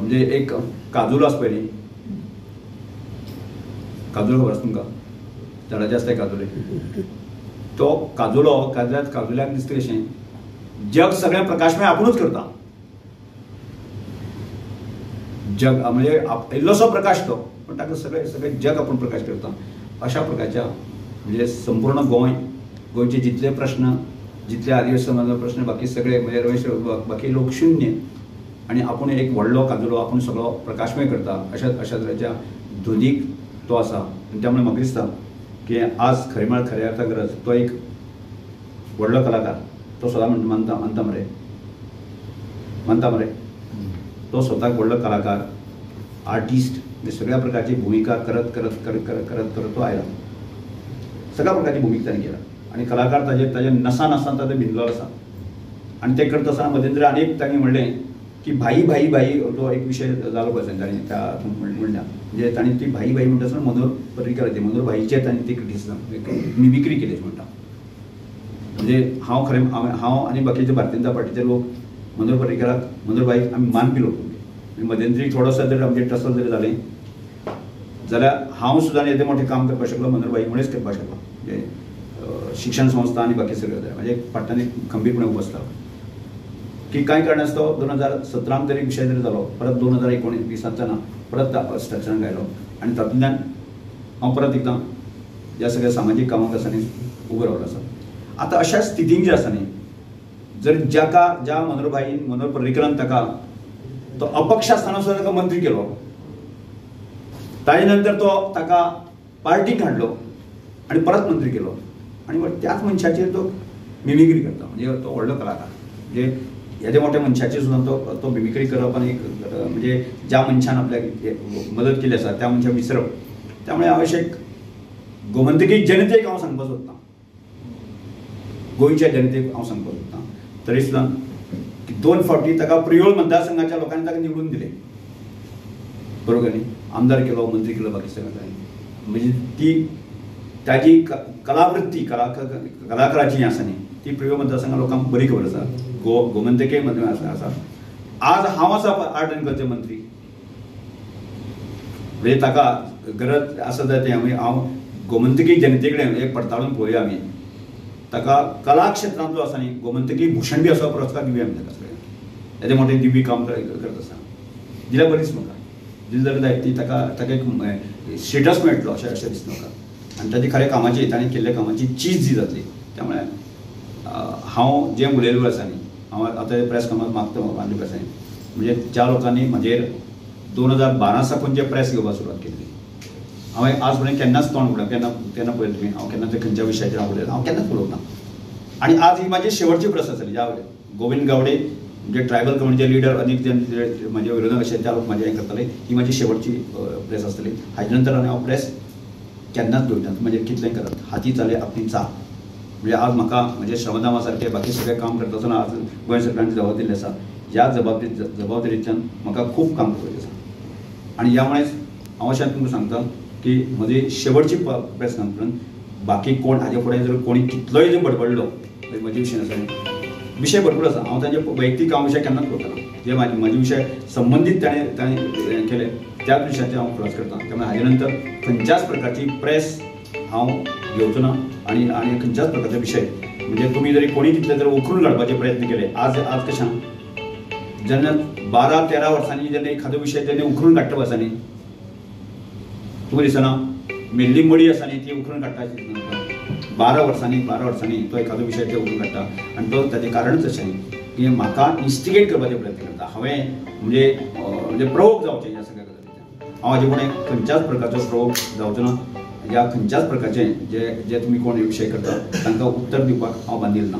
म्हणजे एक काजुलो आसा पयलीं, काजुलो खबर आसा तुमकां, झाडाचे आसता काजुले, तो काजुलो काजुल्याक दिसता कशें जग सगळें प्रकाशमय आपुणूच करता, जग म्हणजे इल्लोसो प्रकाश तो, पण ताका सगळें सगळें जग आपूण प्रकाश करता. अशा प्रकारच्या म्हणजे संपूर्ण गोंय, गोंयचे जितले प्रश्न, जितले आदिवासी समाजाचो प्रश्न, बाकी सगळे म्हणजे रमेश बाकी लोक शून्य आनी आपूण एक व्हडलो काजुलो आपूण सगळो प्रकाशमय करता अशा अशा तरेच्या धोनीक तो आसा. आनी त्यामुळे म्हाका दिसता की आज खरें म्हळ्यार खऱ्या अर्थान गरज तो एक व्हडलो कलाकार, तो स्वता मानता मानता मरे मानता मरे तो स्वताक व्हडलो कलाकार, आर्टिस्ट, म्हणजे सगळ्या प्रकारची भुमिका करत करत करत करत करत करत तो आयला, सगळ्या प्रकारची भुमिका ताणें केला आनी कलाकार ताजे ताजे नसा नसा ताजे भिनलो आसा. आनी ते करत आसतना मदेंद्र आनी तांणी म्हणलें की भाई भाई भाई तो एक विशय जालो पळय ताणें त्या म्हणल्या, म्हणजे ताणें ती भाई भाई म्हणटा आसतना मनोहर पर्रीकर, मनोहर भाईचेर ताणें ती क्रिटिसिजम मिमिक्री केली म्हणटा. म्हणजे हांव खरें हांव आनी बाकीचे भारतीय जनता पार्टीचे लोक मनोहर पर्रीकराक, मनोहर भाईक आमी मानपी लोक. मध्यंतरी थोडोसो जर आमचें टसल जरी जालें जाल्यार हांव सुद्दां येदें मोठें काम करपाक शकलो मनोहर भाई मुळेच करपाक शकलो. म्हणजे शिक्षण संस्था आनी बाकी सगळें जालें म्हणजे फाटल्यान एक खंबीरपणे उबो आसता की कांय कारणास्तव 2017 तरी विशय जरी जालो, परत 2019 ना परत स्ट्रक्चरान आयलो आनी तातूंतल्यान हांव परत एकदां ह्या सगळ्या सामाजीक कामाक आसा न्ही उबो रावलो आसा. आतां अशा स्थितीन जे आसा न्ही, जर ज्याका ज्या मनोहर भाईन, मनोहर पर्रीकरान ताका तो अपक्ष आसतना सुद्दां ताका मंत्री केलो, ताजे नंतर तो ताका पार्टीक हाडलो आनी परत मंत्री केलो आनी त्याच मनशाचेर तो मिमिक्री करता. म्हणजे तो व्हडलो कलाकार, म्हणजे येदे मोठ्या मनशाचेर सुद्दां तो तो मिमिक्री करप आनी म्हणजे ज्या मनशान आपल्याक मदत केली आसा त्या मनशाक विसरप. त्यामुळे हांव अशें गोमंतकी जनतेक हांव सांगपाक सोदतां, गोंयच्या जनतेक हांव सांगपाक सोदतां, तरी सुद्दां 2 फावटी ताका प्रियोळ मतदारसंघाच्या लोकांनी ताका निवडून दिले, बरोबर न्ही, आमदार केलो, मंत्री केलो, बाकी सगळें जालें. म्हणजे ती ताजी कलावृत्ती, कलाकाराची आसा न्ही ती प्रियोळ मतदारसंघा लोकांक बरी खबर आसा, गोमंतके मदीं आसा. आज हांव आसा आर्ट आनी कल्चर मंत्री, म्हणजे ताका गरज आसा जाल्यार तें आमी हांव गोमंतकी जनते कडेन एक पडताळून पळोवया आमी, ताका कला क्षेत्रांत जो आसा न्ही गोमंतकी भूषण बी असो पुरस्कार दिवया आमी ताका सगळ्यांक. येदें मोठें दिव्य काम करत आसा, दिल्यार बरीच म्हाका, दिली जाल्यार जाय ती ताका ताका एक स्टेटस मेळटलो अशें अशें दिसता म्हाका. आनी ताजी खऱ्या कामाची, ताणें केल्ल्या कामाची चीज जी जातली. त्यामुळे हांव जें उलयलें आसा न्ही, हांव आतां प्रेस कॉन्फरन्स मागता मागली प्रेस म्हणजे ज्या लोकांनी म्हजेर 2012 साकून जे प्रेस घेवपाक सुरवात केल्ली, हांवें आज पर्यंत केन्नाच तोंड उगडलें, केन्ना केन्ना पळयलें तुमी हांव केन्ना ते खंयच्या विशयाचेर हांव उलयलां, हांव केन्नाच उलोवंक ना. आनी आज ही म्हाजी शेवटची प्रेस आसली, ज्या गोविंद गावडे म्हणजे ट्रायबल कम्युनिटीचे लिडर अनेक जण म्हज्या विरोधात अशे त्या लोक म्हाजे हें करताले, ही म्हाजी शेवटची प्रेस आसतली. हाजे नंतर आनी हांव प्रेस केन्नाच दवरिना. म्हणजे कितलें करात, हाती चाले आपली चा. म्हणजे आज म्हाका म्हणजे श्रमदामा सारकें बाकी सगळें काम करता आसतना आज गोंय सरकारान जबाबदारी दिल्ली आसा, ह्या जबाबदारींतल्यान म्हाका खूब काम करपाचें आसा. आनी ह्या मुळेच हांव अशें तुमकां सांगता की म्हजी शेवटची प्रेस कॉन्फरन्स, बाकी कोण हाजे फुडें जर कोणी कितलोय जर बडबडलो म्हजे विशय आसा, विशय भरपूर आसा, हांव तांचे वैयक्तीक हांव विशय केन्नाच करतना, जे म्हाजे विशय संबंदीत ताणें ताणें केले त्याच विशयाचेर हांव खुलास करता. त्यामुळे हाजे नंतर खंयच्याच प्रकारची प्रेस हांव घेवचो ना आनी आनी खंयच्याच प्रकारचे विशय म्हणजे तुमी जरी कोणी तितले जर उखलून काडपाचे प्रयत्न केले, आज आज कशें जेन्ना 12-13 वर्सांनी जेन्ना एखादो विशय जेन्ना उखलून काडटा आसा न्ही, तुमकां दिसना मेल्ली मडी आसा न्ही ती उखलून काडटा अशें दिसना. 12 वर्सांनी 12 वर्सांनी तो एखादो विशय ते उखलून काडटा आनी तो ताचें कारणच अशें की म्हाका इन्स्टिगेट करपाचे प्रयत्न करता. हांवें म्हणजे म्हणजे प्रयोग जावचें ह्या सगळ्या गजालींचेर हांव हाजे फुडें खंयच्याच प्रकारचो प्रयोग जावचो ना, ह्या खंयच्याच प्रकारचे जे जे तुमी कोण विशय करता तांकां उत्तर दिवपाक हांव बांदील ना.